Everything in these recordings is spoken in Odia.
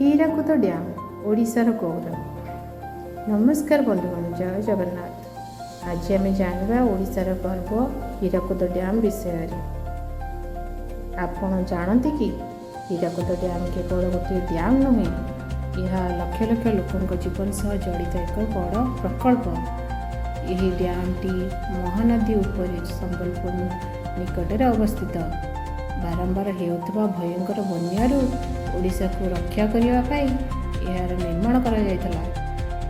ହୀରାକୁଦ ଡ୍ୟାମ୍, ଓଡ଼ିଶାର ଗୌରବ। ନମସ୍କାର ବନ୍ଧୁଗଣ, ଜୟ ଜଗନ୍ନାଥ। ଆଜି ଆମେ ଜାଣିବା ଓଡ଼ିଶାର ଗର୍ବ ହୀରାକୁଦ ଡ୍ୟାମ୍ ବିଷୟରେ। ଆପଣ ଜାଣନ୍ତି କି, ହୀରାକୁଦ ଡ୍ୟାମ୍ କେବଳ ଗୋଟିଏ ଡ୍ୟାମ୍ ନୁହେଁ, ଏହା ଲକ୍ଷ ଲକ୍ଷ ଲୋକଙ୍କ ଜୀବନ ସହ ଜଡ଼ିତ ଏକ ବଡ଼ ପ୍ରକଳ୍ପ। ଏହି ଡ୍ୟାମ୍ଟି ମହାନଦୀ ଉପରେ ସମ୍ବଲପୁର ନିକଟରେ ଅବସ୍ଥିତ। ବାରମ୍ବାର ହେଉଥିବା ଭୟଙ୍କର ବନ୍ୟାରୁ ଓଡ଼ିଶାକୁ ରକ୍ଷା କରିବା ପାଇଁ ଏହାର ନିର୍ମାଣ କରାଯାଇଥିଲା।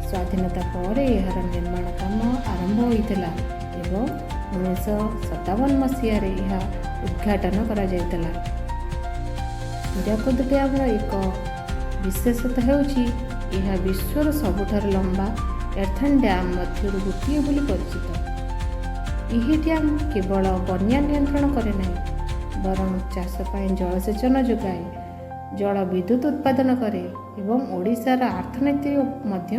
ସ୍ୱାଧୀନତା ପରେ ଏହାର ନିର୍ମାଣ କାମ ଆରମ୍ଭ ହୋଇଥିଲା ଏବଂ 1957 ମସିହାରେ ଏହା ଉଦ୍ଘାଟନ କରାଯାଇଥିଲା। ହୀରାକୁଦ ଡ୍ୟାମ୍ର ଏକ ବିଶେଷତା ହେଉଛି, ଏହା ବିଶ୍ୱର ସବୁଠାରୁ ଲମ୍ବା ଏର୍ଥନ୍ ଡ୍ୟାମ୍ ମଧ୍ୟରୁ ଗୋଟିଏ ବୋଲି ପରିଚିତ। ଏହି ଡ୍ୟାମ୍ କେବଳ ବନ୍ୟା ନିୟନ୍ତ୍ରଣ କରେ ନାହିଁ, ବରଂ ଚାଷ ପାଇଁ ଜଳସେଚନ ଯୋଗାଏ, ଜଳ ବିଦ୍ୟୁତ ଉତ୍ପାଦନ କରେ ଏବଂ ଓଡ଼ିଶାର ଅର୍ଥନୀତିରେ ମଧ୍ୟ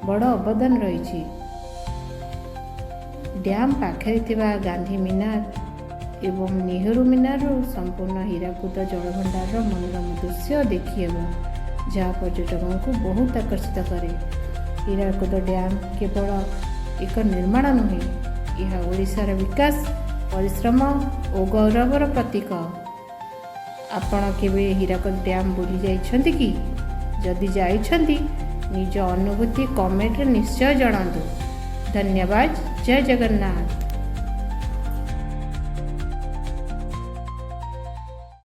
ବଡ଼ ଅବଦାନ ରହିଛି। ଡ୍ୟାମ୍ ପାଖରେ ଥିବା ଗାନ୍ଧୀ ମିନାର ଏବଂ ନେହେରୁ ମିନାରରୁ ସମ୍ପୂର୍ଣ୍ଣ ହୀରାକୁଦ ଜଳଭଣ୍ଡାରର ମନୋରମ ଦୃଶ୍ୟ ଦେଖିହେବ, ଯାହା ପର୍ଯ୍ୟଟକଙ୍କୁ ବହୁତ ଆକର୍ଷିତ କରେ। ହୀରାକୁଦ ଡ୍ୟାମ୍ କେବଳ ଏକ ନିର୍ମାଣ ନୁହେଁ, ଏହା ଓଡ଼ିଶାର ବିକାଶ, ପରିଶ୍ରମ ଓ ଗୌରବର ପ୍ରତୀକ। ଆପଣ କେବେ ହୀରାକୁଦ ଡ୍ୟାମ୍ ବୁଲି ଯାଇଛନ୍ତି କି? ଯଦି ଯାଇଛନ୍ତି, ନିଜ ଅନୁଭୂତି କମେଣ୍ଟରେ ନିଶ୍ଚୟ ଜଣାନ୍ତୁ। ଧନ୍ୟବାଦ। ଜୟ ଜଗନ୍ନାଥ।